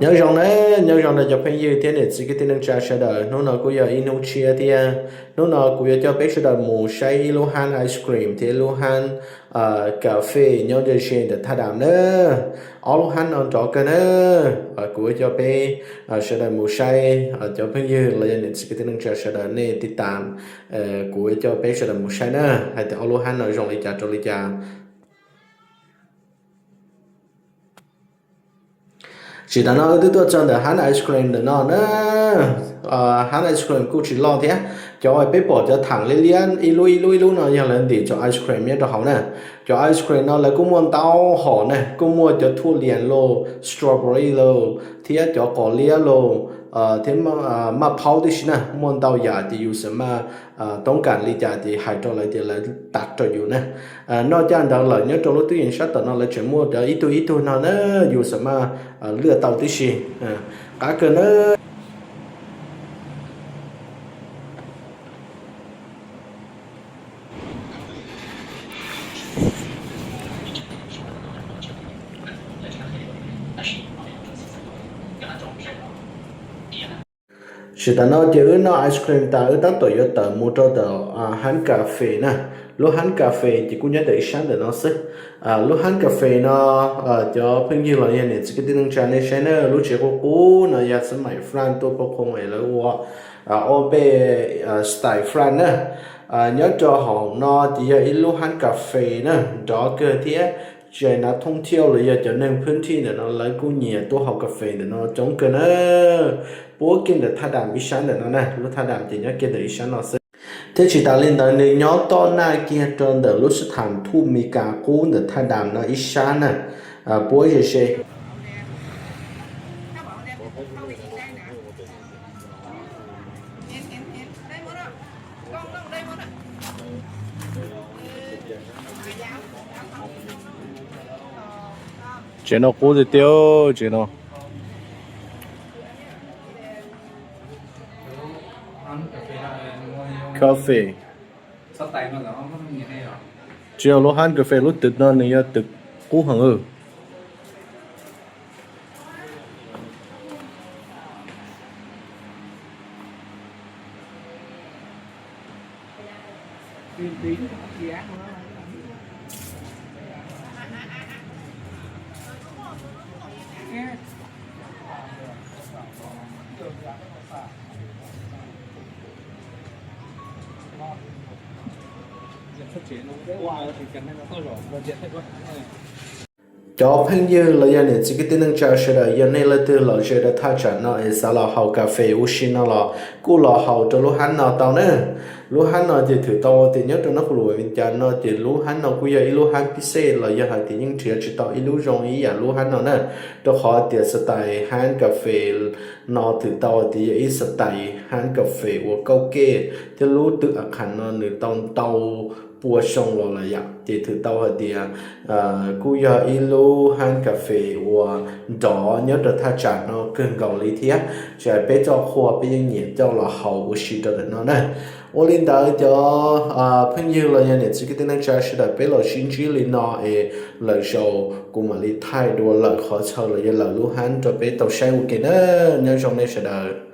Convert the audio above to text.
Nyob zoo na, nyob zoo na cov phooj ywg thiab niam txiv kwv tij neej tsa sawv daws. Hnub no kuj yog ib hnub tshiab thiab. Hnub no kuv yuav coj peb sawv daws mus saib ib lub hab ice cream thiab ib lub hab kas fes nyob ze ze ntawm thaj dam na. Ob lub hab no nrov kawg na. Kuv yuav coj peb sawv daws mus saib, cov phooj ywg los yog niam txiv kwv tij neej tsa sawv daws nej tiv tas, kuv yuav coj peb sawv daws mus saib na, hais tias ob lub hab no zoo li cas rau li cas. Tsis tas no wb twb tuaj txog ntawm hab ice cream ntawm no na. Hab ice cream kuj tsis loj thiab. Cov peb pom cov thaam liab liab ib lub ib lub ib lub no yog lawv ntim cov ice cream nyob rau hauv na. Cov ice cream no lawv kuj muaj ntau hom na, kuj muaj cov thuj lias los, strawberry los, thiab cov qos liab los, thiab maj phaub tib si na, muaj ntau yam ces yus xav maj toob kam li cas ces hais rau lawv tias lawv tas rau yus na. Noj caj ntawd lawm nyob rau lub twb yees sab tom no lawv tseem muaj cov ib tug ib tug no na, yus xav maj lwaj tau tib si. Qab kawg na. Tsis tas no ces wb noj ice cream tas wb tab tom yuav tawm mus rau ntawm hab kas fes na. Lub hab kas fes ces kuj nyob ntawm ib sab ntawm no xwb. Lub hab kas fes no, cov phooj ywg los yog niam txiv kwv tij neej tsa nej saib na, lub tsev qub qub no yog xab maim France tuaj pab qhoo es lawv ua ob npej style France na. Nyob rau hauv no ces yog ib lub hab kas fes na, nrov kawg thiab. Tsis hais nav thooj thiauj los yog cov neeg phwb thij ntawm no lawv kuj nyiam tuaj haus kas fes ntawm no coob kawg na. Puab kiag ntawm thaj dam ib sab ntawm no na, lub thaj dam ces nyob kiag ntawm ib sab no xwb. Thiab tsis tas li ntawd nws nyob tom naj kiag rau ntawm lub sab tham thuj Mes Kas qub ntawm thaj dam no ib sab na, puab ze ze. Tsev no qub tiag tiag, tsev no. Coffee. Tsis yog lub hab kas fes, lub twg no nws yog twg qub heev. Cov phooj ywg los yog niam txiv kwv tij neej tsa sawv daws, yog nej leej twg los ze rau thaj tsam no es xav los haus kas fes ua si no los kuj los haus rau lub hab no tau na. Lub hab no ces thwm tau tias nyob rau Nab Qus Lus Vis Cas no ces lub hab no kuj yog ib lub hab pib xej los yog hais tias yeej nrhiav tsis tau ib lub zoo ib yam lub hab no na. Rau qhov tias style hab kas fes no thwm tau tias yog ib style hab kas fes uas kaub kej thiab lub twm a qhas no nws tau ntau pua xyoo los lawm yom, ces thwm tau hais tias kuj yog ib lub hab kas fes uas nrov nyob rau thaj tsam no kawg nkaus li thiab. Tsis hais peb txoj qhua peb yeej nyiam coj los haus ua si rau ntawm no na. Ua li ntawd cov phooj ywg los yog niam txiv kwv tij neej tsa sawv daws, peb los sib ntsib li no es lwm zaus kuv mam li thaij dua lwm qhov chaw los yog lwm lub hab rau peb tau saib ua ke na. Nyob zoo nej sawv daws.